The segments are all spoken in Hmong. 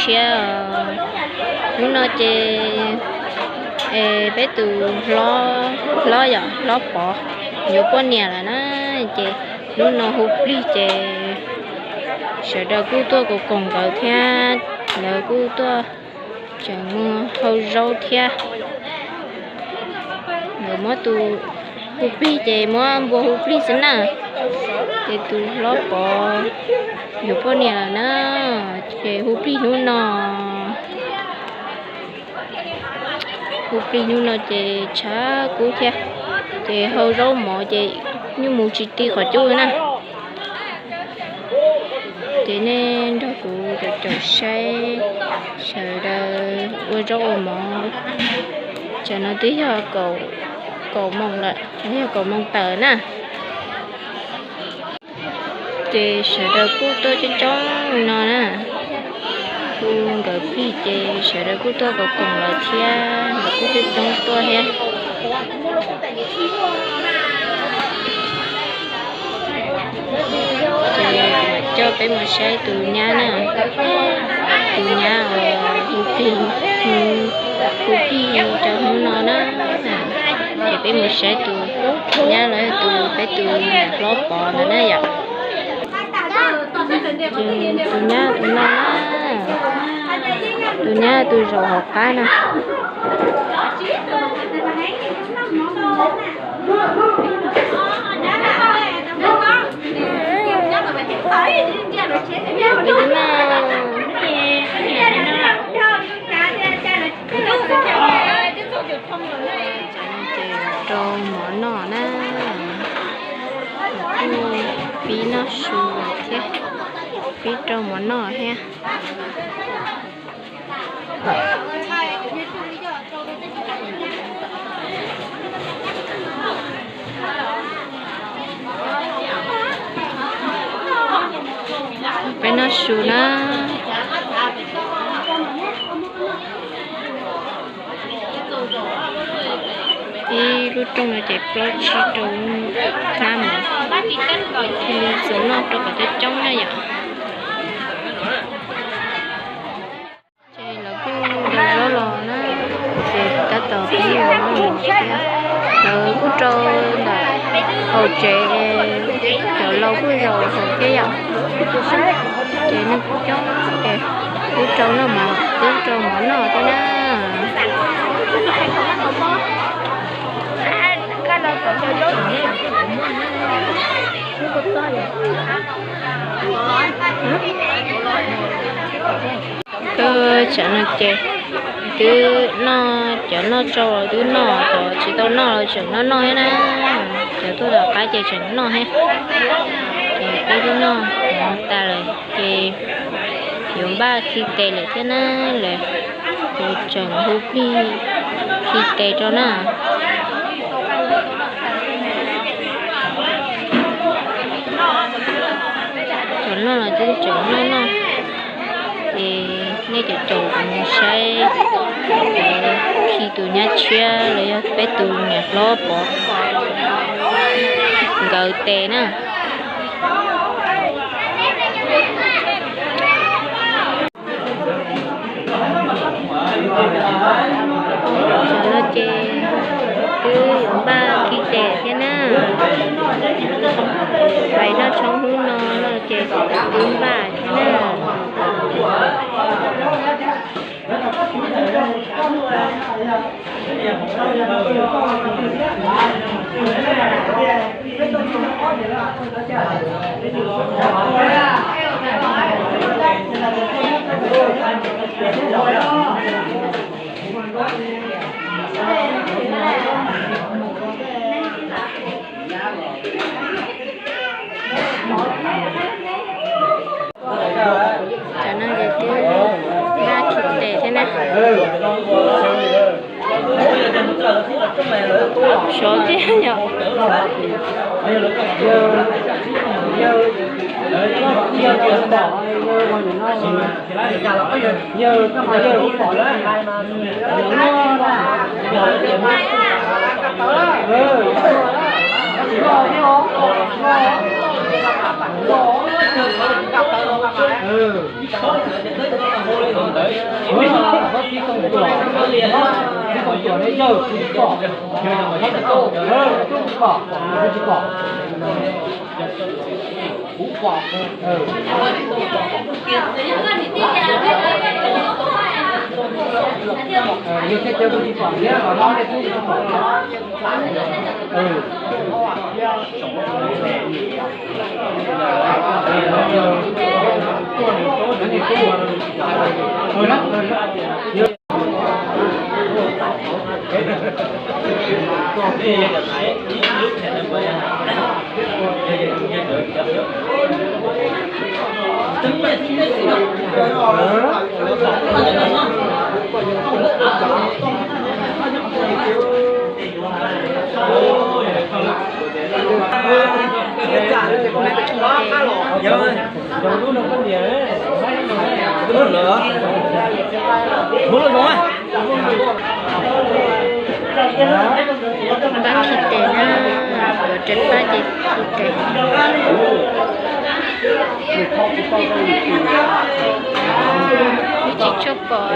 Thiab hnub no ces peb tus hlob, hlob yom, hlob Pov yuav poj niam lawm na, ces hnub no hu plig ces sawv daws kuj tuaj koom koom nkawd thiab, lawv kuj tuaj tseem muag hau zaub thiab. Lawv muab tus hu plig ces muab npua hu plig xwb na. Ces tus hlob Pov yuav poj niam lawm na, ces hu plig hnub no. Hu plig hnub no ces tshav kub thiab, ces hau zaub mov ces nyuj mus tsis ti qhov cub na. Ces nej nrog kuv caum caum saib sawv daws ua zaub ua mov. Tsam no twb yog kaum moos lawm, yog kaum moos tawm na. Ces sawv daws kuj tuaj coob coob no na, hu nkawd plig ces sawv daws kuj tuaj koom koom lawv thiab, nkawd kuj coob coob tuaj thiab. Ces coj peb mus saib tus nyab na, tus nyab uas hu plig, hu plig rau hnub no na. Ces peb mus saib tus nyab los yog tus, peb tus niam hlob Pov ntawd na yom. Ces tus nyab tus no na, tus nyab tus zaum hauv qab na. Ces rau mov noj na, kuj pib noj su thiab, pib rau mov noj thiab. Peb noj su na. Ib lub rooj no ces plaub tsib rau hnab mov, thiaj li txaus noj rau qhov coob coob na yom. Ces lawv kuj daws zaub los na, ces tab tom pib noj mov thiab. Lawv kuj rau ntawm hauv tsev, cov laus kuj zaum hauv thiab yom. Ces neeg kuj coob, ces twb rau noj mov, twb rau mov noj thiab na. Tuaj tsam no ces twb noj, cov noj tsau los twb noj, cov tsis tau noj los tseem noj noj thiab na. Cov tuaj tom qab ces tseem noj thiab. Ces peb twb noj mov tas lawm ces yuav npaj khi tes lawm thiab na. Lawv ces tseem hu plig khi tes rau na. Cov noj los twb tseem noj noj. Ces nej caum caum kuv mus saib lawv khi tus nyab tshiab los yog peb tus niam hlob Pov nkawd tes na. Tam no ces twb yuav npaj khi tes thiab na. Pais noj tshoob hnub no no ces twb npaj thiab na. Tam no ces twb npaj khi tes thiab na. Sov tiag yom. Pab khi tes na, yuav rau pab ces khi tes. Tsis tshua pom.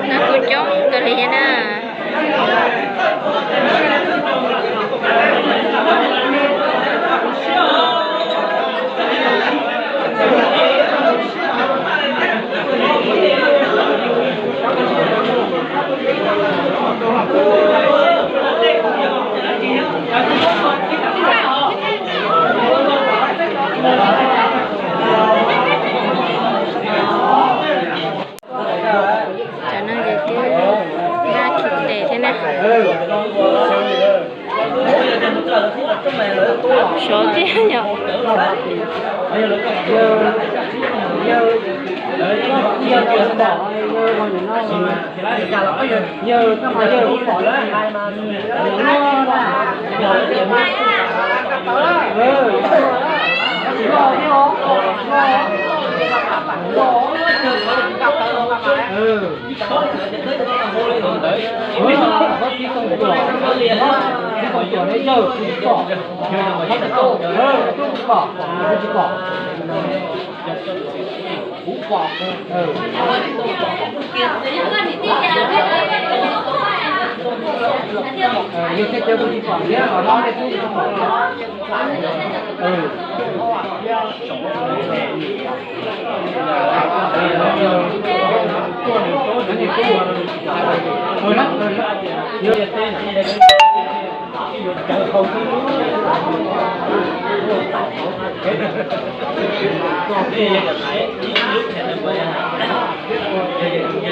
No kuj coob kawg li thiab na. Sov tiag yom. Pab khi tes na, yuav rau pab ces khi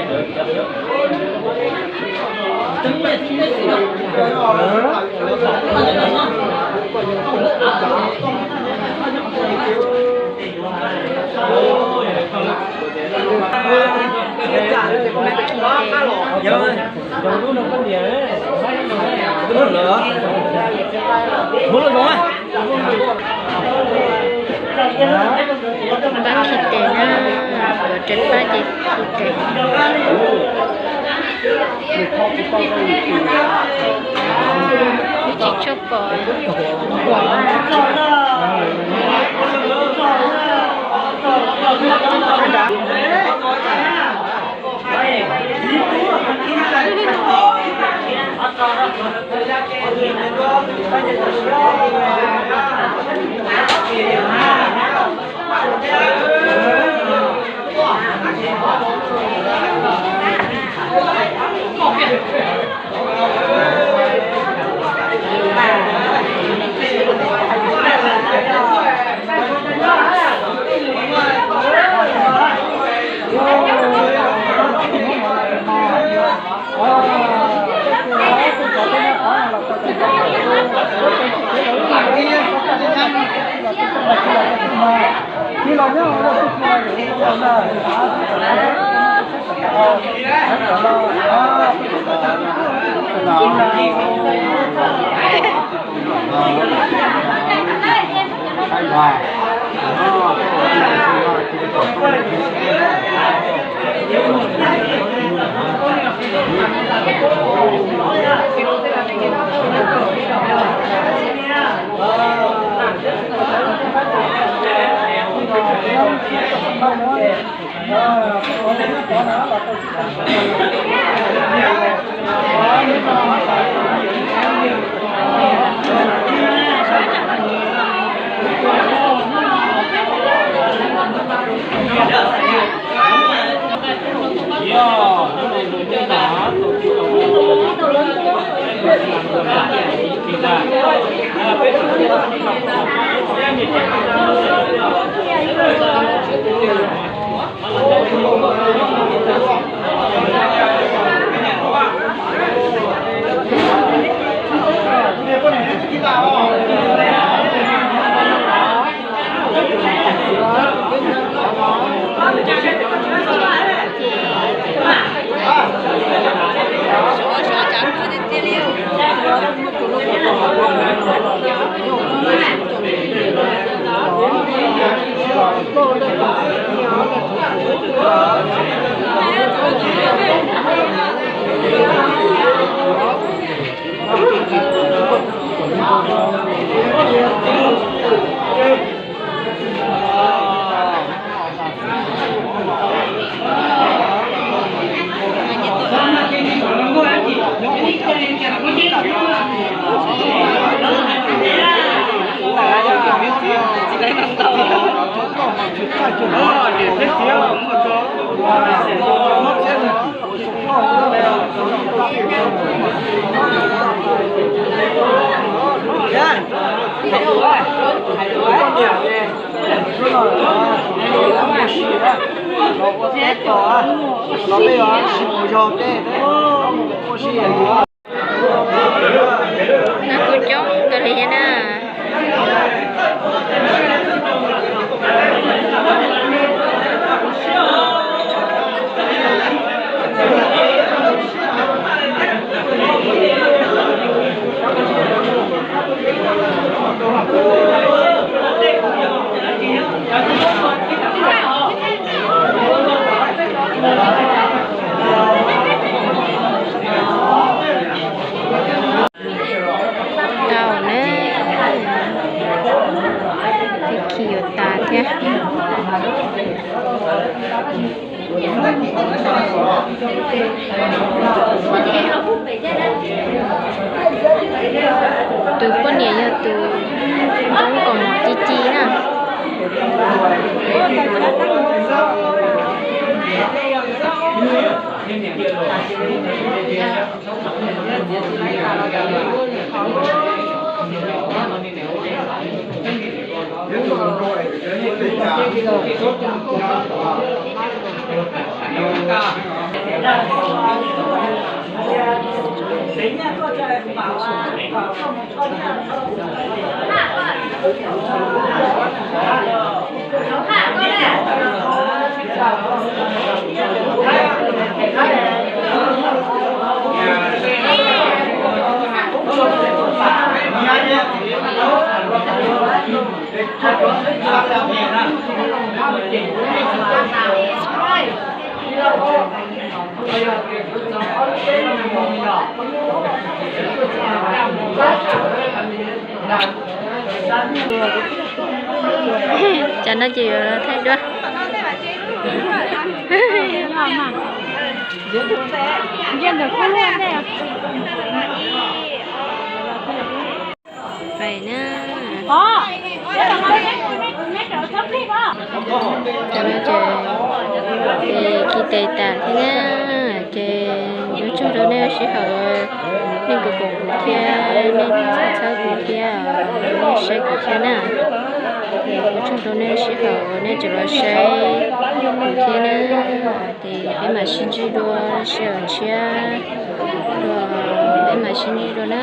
tes. Tsis tshua pom. Nab kuj coob kawg li thiab na. Tus poj niam yog tus ntoo kaus mom ci ci na. Tsam no ces yuav thaij duab. Pais na. Tam no ces khi tes tas thiab na, ces ua tsaug rau nej sij hawm, nej koom kuv thiab nej txhawb kuv thiab, nej saib kuv thiab na. Ua tsaug rau nej sij hawm nej tseem los saib kuv thiab na. Ces peb mam sib ntsib dua sij hawm tshiab, peb mam sib ntsib dua na.